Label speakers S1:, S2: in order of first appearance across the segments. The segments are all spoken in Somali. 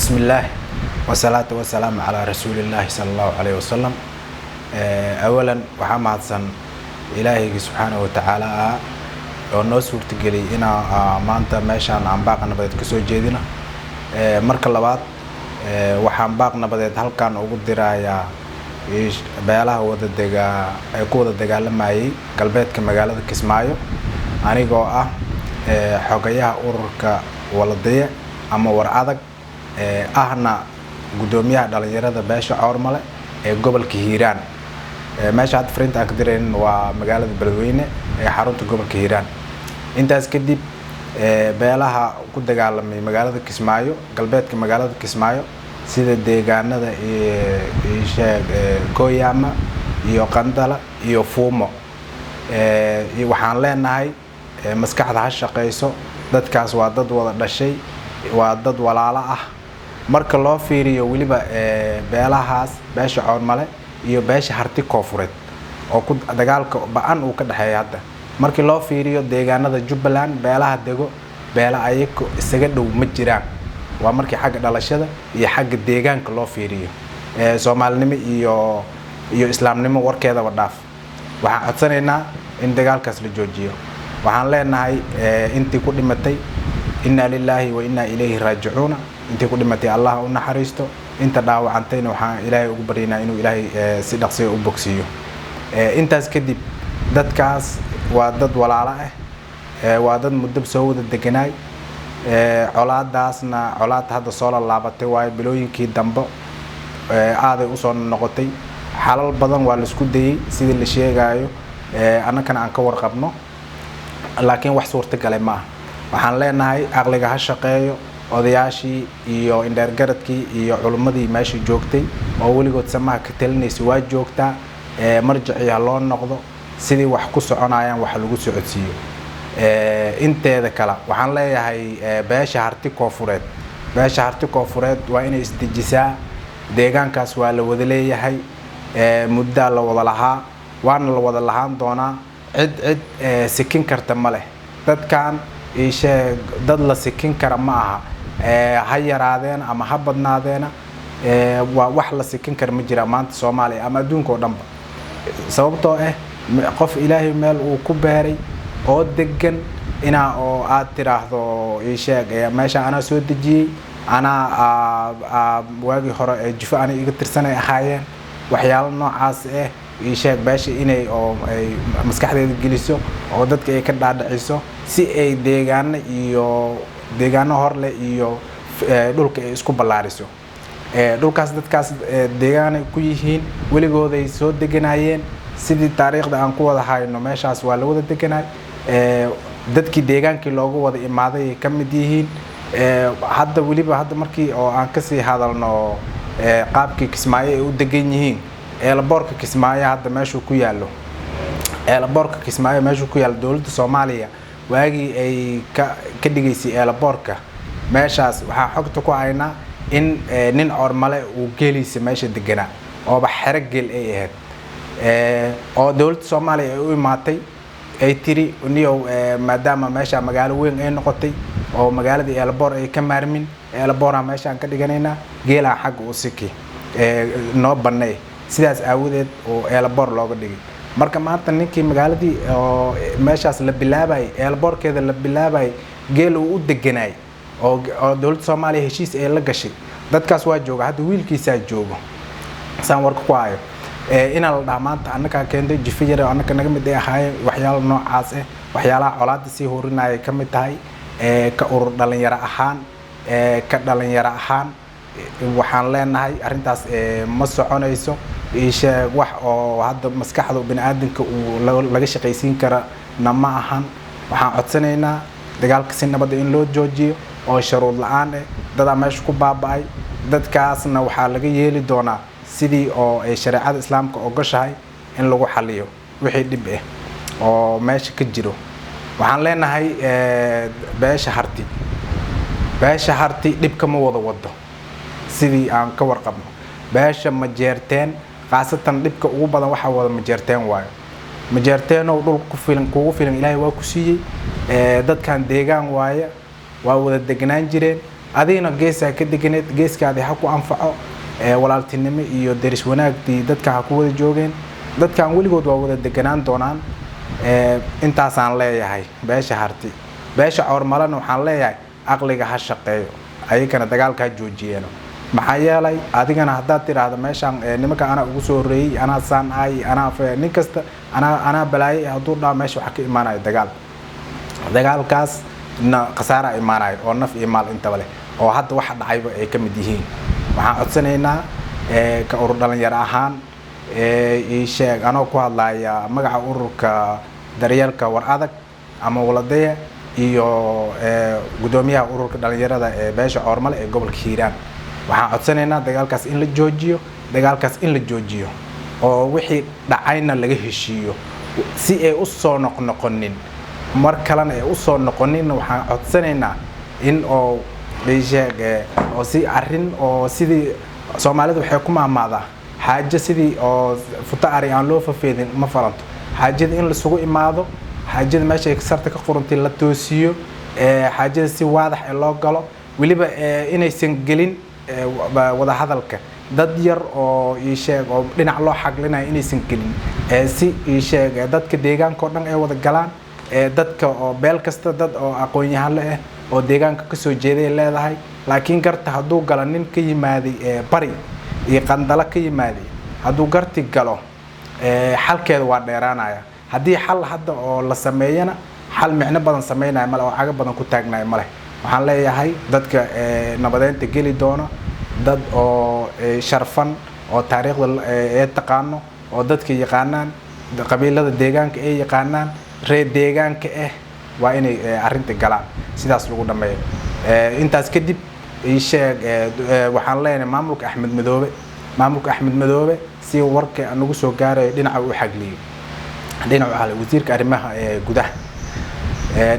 S1: Bismillaah wasalaatu wasalaamu calaa rasuulillaahi sala allahu calayhi wasalam. Awalan, waxaa mahadsan Ilaahaygi subxaanahu watacaala ah oo noo suurtageliyay inaa maanta meeshaan aan baaq nabadeed kasoo jeedino. Marka labaad, waxaan baaq nabadeed halkan ugu dirayaa beelaha wadadegaa ee ku wada dagaalamayay galbeedka magaalada Kismaayo, anigoo ah xogayaha ururka Waladaye ama War Adag, ahna guddoomiyaha dhalinyarada beesha Coormale ee gobolka Hiiraan. Meesha hadda fariinta aan ka diraynin waa magaalada Beledweyne ee xarunta gobolka Hiiraan. Intaas kadib, beelaha ku dagaalamay magaalada Kismaayo, galbeedka magaalada Kismaayo, sida deegaanada sheeg Gooyaama iyo Qandala iyo Fuumo, waxaan leenahay maskaxda ha shaqayso. Dadkaas waa dad wada dhashay, waa dad walaalo ah. Marka loo fiiriyo weliba beelahaas, beesha Coormale iyo beesha Harti Koofureed oo ku dagaalka ba-an uu ka dhexeeya, hadda markii loo fiiriyo deegaanada Jubbaland beelaha dego, beela ayago isaga dhow ma jiraan. Waa markii xagga dhalashada iyo xagga deegaanka loo fiiriyo. Soomaalinimo iyo islaamnimo warkeedaba dhaaf. Waxaan codsanaynaa in dagaalkaas la joojiyo. Waxaan leenahay intii ku dhimatay, innaa lilaahi wa innaa ilayhi raajicuuna. Intii ku dhimatay Allah u naxariisto, inta dhaawacantayna waxaan Ilaahay ugu baryaynaa inuu Ilaahay si dhaqsiya u bogsiiyo. Intaas kadib, dadkaas waa dad walaalo ah, waa dad muddo soo wada deganaay. Colaadaasna colaad hadda soo laalaabatay waayo, bilooyinkii dambe aaday usoo noqotay. Xalal badan waa laisku dayey sidii la sheegaayo, annakana aan ka warqabno, laakiin wax suurtagalay ma ah. Waxaan leenahay aqliga ha shaqeeyo. Odayaashii iyo indheergaradkii iyo culummadii meesha joogtay oo weligood samaha ka talinaysa waa joogtaa. Marjicii ha loo noqdo, sidii wax ku soconayaan wax lagu socodsiiyo. Inteeda kale waxaan leeyahay beesha Harti Koofureed, beesha Harti Koofureed waa inay isdejisaa. Deegaankaas waa la wada leeyahay, muddaa la wada lahaa, waana la wada lahaan doonaa. Cid cid sikin karta ma leh. Dadkan isheeg dad la sikin kara ma aha, ha yaraadeen ama ha badnaadeena, waa wax la sikin kara ma jira maanta Soomaaliya ama adduunka oo dhanba, sababtoo ah qof Ilaahay meel uu ku beeray oo degan inaa oo aad tiraahdo isheeg meesha anaa soo dejiyey, anaa waagii hore jifo ana iga tirsanay ahaayeen, waxyaalo noocaas ah isheeg beesha inay oo ay maskaxdeeda geliso oo dadka ay ka dhaadhiciso si ay deegaano iyo deegaano horleh iyo dhulka ay isku ballaariso. Dhulkaas dadkaas deegaanay ku yihiin, weligooday soo deganayeen. Sidii taariikhda aan ku wada hayno, meeshaas waa la wada deganaay, dadkii deegaankii loogu wada imaaday ay ka mid yihiin. Hadda weliba hadda markii oo aan kasii hadalno qaabkii Kismaayo ay u degan yihiin, eelaboorka Kismaayo hadda meeshuu ku yaallo, eelaboorka Kismaayo meeshuu ku yaallo, dowladda Soomaaliya waagii ay ka dhigaysay eelaboorka meeshaas, waxaan xogta ku haynaa in nin Coormale uu geeliisa meesha deganaa ooba xero geel ay ahayd, oo dowladda Soomaaliya ay u imaatay, ay tiri: "Niyow, maadaama meesha magaalo weyn ay noqotay oo magaaladii eelaboor ay ka maarmin, eelabooraan meeshaan ka dhiganaynaa, geelaan xagga u siki, noo bannay." Sidaas aawadeed oo eelaboor looga dhigay. Marka maanta ninkii magaaladii oo meeshaas la bilaabayay, eelaboorkeeda la bilaabayay, geel uu u deganaay oo dowladda Soomaaliya heshiis ay la gashay, dadkaas waa jooga, hadda wiilkiisaa joogo saan warka ku hayo, inaan la dhaha maanta annagaa keentay, jifo yar oo annaka naga mid ay ahaayeen, waxyaalo noocaas ah, waxyaalaha colaadda sii horinaya ka mid tahay. Ka urur dhalinyaro ahaan, ka dhalinyaro ahaan, waxaan leenahay arrintaas ma soconayso. Isheeg wax oo hadda maskaxda bini aadamka uu laga shaqaysiin kara na ma ahan. Waxaan codsanaynaa dagaalka si nabadda in loo joojiyo oo sharuud la-aan eh. Dadaa meesha ku baaba'ay, dadkaasna waxaa laga yeeli doonaa sidii oo ay shareecada islaamka ogoshahay in lagu xaliyo wixii dhib ah oo meesha ka jiro. Waxaan leenahay beesha Harti, beesha Harti dhibka ma wada wado. Sidii aan ka warqabno, beesha Majeerteen khaasatan dhibka ugu badan waxaa wada Majeerteen waayo. Majeerteenow, dhul ku filan, kugu filan Ilaahay waa ku siiyey. Dadkan deegaan waaye, waa wada degnaan jireen. Adigna geesaa ka deganeed, geeskaadii ha ku anfaco. Walaaltinimo iyo deris wanaagdii dadka ha ku wada joogeen. Dadkan weligood waa wada deganaan doonaan. Intaasaan leeyahay beesha Harti. Beesha Coormalena waxaan leeyahay aqliga ha shaqeeyo, ayagana dagaalka ha joojiyeeno. Maxaa yeelay, adigana haddaad tidhaahdo meeshaan nimanka anaa ugu soo horreeyey, anaa saan ahay, anaa nin kasta anaa balaayay hadduu dhaho, meesha waxaa ka imaanaya dagaal. Dagaalkaas na khasaara imaanayo oo naf iyo maal intaba leh, oo hadda waxa dhacayba ay ka mid yihiin. Waxaan codsanaynaa ka urur dhalinyaro ahaan, ii sheeg, anoo ku hadlaya magaca ururka daryeelka War Adag ama Waladaya iyo guddoomiyaha ururka dhalinyarada ee beesha Coormale ee gobolka Hiiraan, waxaan codsanaynaa dagaalkaas in la joojiyo, dagaalkaas in la joojiyo oo wixii dhacayna laga heshiiyo, si ay u soo noqnoqonin mar kalena ay usoo noqonin. Waxaan codsanaynaa in oo ii sheeg oo si arrin oo sidii Soomaalida waxay ku maahmaadaa, xaajo sidii oo futo ari aan loo fafeedin ma falanto. Xaajada in laisugu imaado, xaajada meeshay sarta ka quruntay la toosiyo, xaajada si waadax ee loo galo, weliba inaysan gelin wadahadalka dad yar oo ii sheeg oo dhinac loo xaglinayo inaysan gelin, si ii sheeg dadka deegaanka oo dhan ay wada galaan. Dadka oo beel kasta dad oo aqoon-yahan ah oo deegaanka kasoo jeeday leedahay. Laakiin garta hadduu galo nin ka yimaaday Bari iyo Qandalo ka yimaaday, hadduu garti galo, xalkeeda waa dheeraanaya. Haddii xal hadda oo la sameeyana, xal micno badan sameynaya male oo cago badan ku taagnayo male. Waxaan leeyahay dadka nabadeynta geli doono, dad oo sharfan oo taariikhda ee taqaano oo dadka yaqaanaan, qabiilada deegaanka ay yaqaanaan, reer deegaanka ah, waa inay arrinta galaan, sidaas lagu dhameeyo. Intaas kadib, ii sheeg, waxaan leenahay maamulka Axmed Madoobe, maamulka Axmed Madoobe si warka nagu soo gaarayo dhinaca u xagliyey, dhinaca u xagliyey wasiirka arrimaha gudaha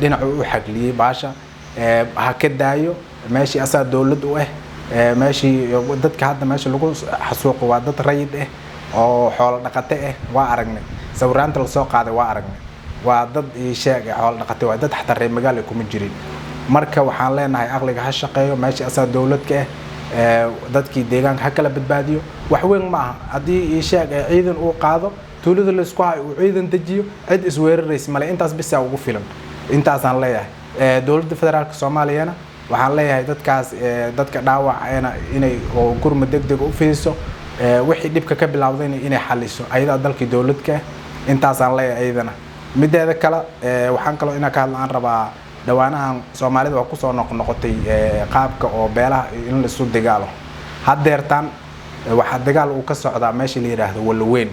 S1: dhinaca u xagliyey baasha ha ka daayo. Meeshii asaa dowlad u ah, meeshii dadka hadda meesha lagu xasuuqo waa dad rayid ah oo xoolo dhaqate ah. Waa aragnay sawiraanta lasoo qaaday, waa aragnay, waa dad ii sheeg xoolo dhaqate, waa dad xataa reer magaal ay kuma jirin. Marka waxaan leenahay aqliga ha shaqeeyo. Meeshii asaa dowlad ka ah, dadkii deegaanka ha kala badbaadiyo. Wax weyn ma aha haddii ii sheeg ciidan uu qaado, tuulada laisku hayo uu ciidan dejiyo, cid isweeraraysa male. Intaas bisaa ugu filan, intaasaan leeyahay. Dowladda federaalka Soomaaliyana waxaan leeyahay dadkaas, dadka dhaawacana inay oo gurma deg deg u fidiso, wixii dhibka ka bilowdayna inay xaliso ayadaa dalkii dowladka ah. Intaasaan leeyahay ayadana. Mideeda kale, waxaan kaloo inaan ka hadla aan rabaa, dhawaanahan Soomaalida waa kusoo noqnoqotay qaabka oo beelaha in laisu dagaalo. Haddeertaan waxaa dagaal uu ka socdaa meesha la yidhaahdo Walaweyn.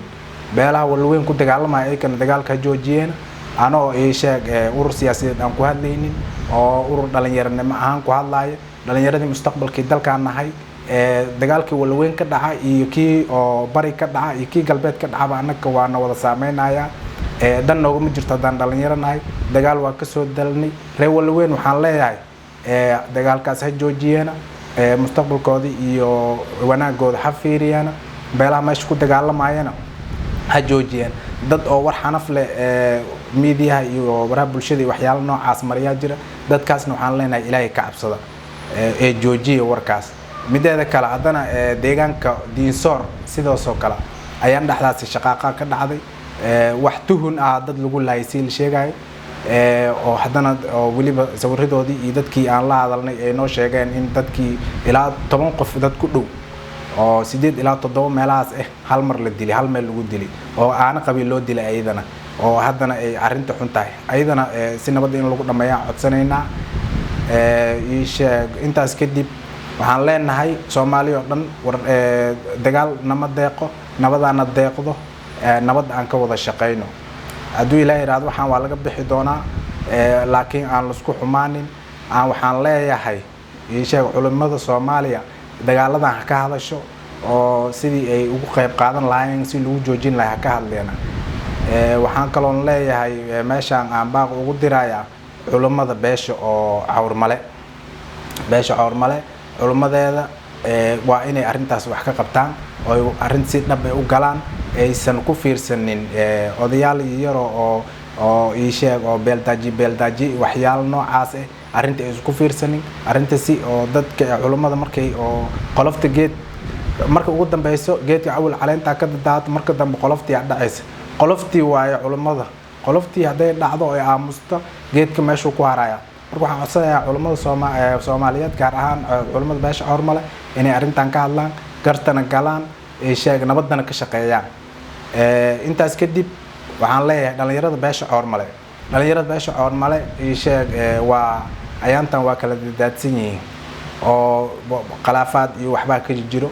S1: Beelaha Walaweyn ku dagaalamaya ayakana dagaalka ha joojiyeen. Anoo ii sheeg urur siyaasadeed aan ku hadlaynin oo urur dhalinyaranimo ahaan ku hadlaaya, dhalinyaradii mustaqbalkii dalkaan nahay, dagaalkii Walaweyn ka dhaca iyo kii oo Bari ka dhaca iyo kii Galbeed ka dhacaba annaka waana wada saameynaya. Dan noogama jirto haddaan dhalinyaro nahay. Dagaal waa kasoo dalnay. Reer Walaweyn waxaan leeyahay dagaalkaas ha joojiyeena, mustaqbalkooda iyo wanaagooda ha fiiriyeena, beelaha meesha ku dagaalamayana ha joojiyeen. Dad oo war xanaf leh miidiyaha iyo waraha bulshada iyo waxyaalo noocaas mariyaa jira. Dadkaasna waxaan leenahay Ilaahay ka cabsada ee joojiya warkaas. Mideeda kale, haddana deegaanka Diinsoor sidaasoo kale ayaan dhexdaasi shaqaaqa ka dhacday, wax tuhun ah dad lagu laayay si la sheegayo, oo haddana oo weliba sawiradoodii iyo dadkii aan la hadalnay ay noo sheegeen in dadkii ilaa 10 qof dad ku dhow oo 8 ilaa 7 meelahaas ah hal mar la dilay, hal meel lagu dilay oo aana qabiil loo dilay ayadana, oo haddana ay arrinta xun tahay. Ayadana si nabadda in lagu dhammeeyaan codsanaynaa. Ii sheeg, intaas kadib waxaan leenahay Soomaali oo dhan, war dagaal nama deeqo, nabadaana deeqdo, nabad aan ka wada shaqayno. Hadduu Ilaah yidhaahdo waxaan waa laga bixi doonaa, laakiin aan laisku xumaanin. Aan waxaan leeyahay ii sheeg culimmada Soomaaliya dagaaladan ha ka hadasho oo sidii ay ugu qayb qaadan lahaayeen si lagu joojin lahaa ha ka hadleena. Waxaan kaloon leeyahay meeshaan aan baaq ugu dirayaa culimmada beesha oo Cawrmale, beesha Cawrmale culimmadeeda waa inay arrintaas wax ka qabtaan oo arrin si dhab ay u galaan, aysan ku fiirsanin odayaal yaro oo ii sheeg oo beeldaaji beeldaaji waxyaalo noocaas ah. Arrinta ay isku fiirsanin, arrinta si oo dadka culummada markay oo qolofta geed marka ugu dambeyso, geedka awal caleentaa ka dadaata, marka dambe qoloftii aa dhacaysa. Qoloftii waaye culummada. Qoloftii hadday dhacdo oo ay aamusto, geedka meeshuu ku haraya. Marka waxaan codsanayaa culummada Soomaaliyeed, gaar ahaan culummada beesha Cawrmale, inay arrintan ka hadlaan, gartana galaan, sheeg nabadana ka shaqeeyaan. Intaas kadib waxaan leeyahay dhalinyarada beesha Cawrmale, dhalinyarada beesha Cawrmale sheeg waa ayaantan waa kala daadsan yihiin oo khilaafaad iyo waxbaa ka jiro.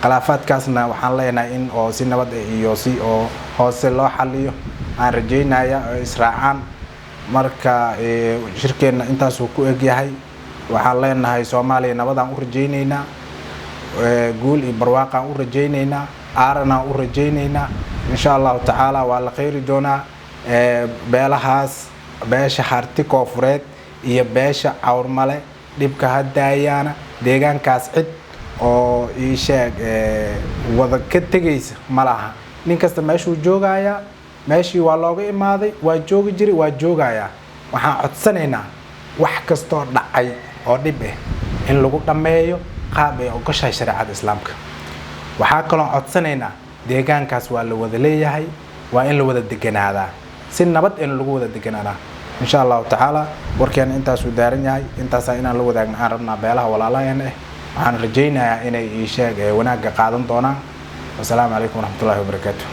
S1: Khilaafaadkaasna waxaan leenahay in oo si nabad iyo si oo hoose loo xaliyo aan rajeynaya oo israacaan. Marka shirkeenna intaasuu ku egyahay. Waxaan leenahay Soomaaliya nabadaan u rajaynaynaa, guul iyo barwaaqaan u rajaynaynaa, aaranaan u rajaynaynaa, insha Allahu tacaala waa la kheyri doonaa. Beelahaas, beesha Harti Koofureed iyo beesha Cawrmale, dhibka hadaayaana deegaankaas cid oo ii sheeg wada ka tegaysa ma laha. Nin kasta meeshuu joogayaa, meeshii waa looga imaaday, waa joogi jiray, waa joogayaa. Waxaan codsanaynaa wax kastoo dhacay oo dhib ah in lagu dhammeeyo qaab ay ogoshahay shareecada Islaamka. Waxaa kaloo codsanaynaa deegaankaas waa la wada leeyahay, waa in la wada deganaadaa, si nabad in lagu wada deganaadaa, insha Allahu tacaala. Warkeena intaasuu daaran yahay, intaasaa inaan la wadaagna aan rabnaa beelaha walaalaheena ah. Waxaan rajaynayaa inay ii sheeg wanaagga qaadan doonaan. Wasalaamu calaykum waraxmatullahi wabarakaatu.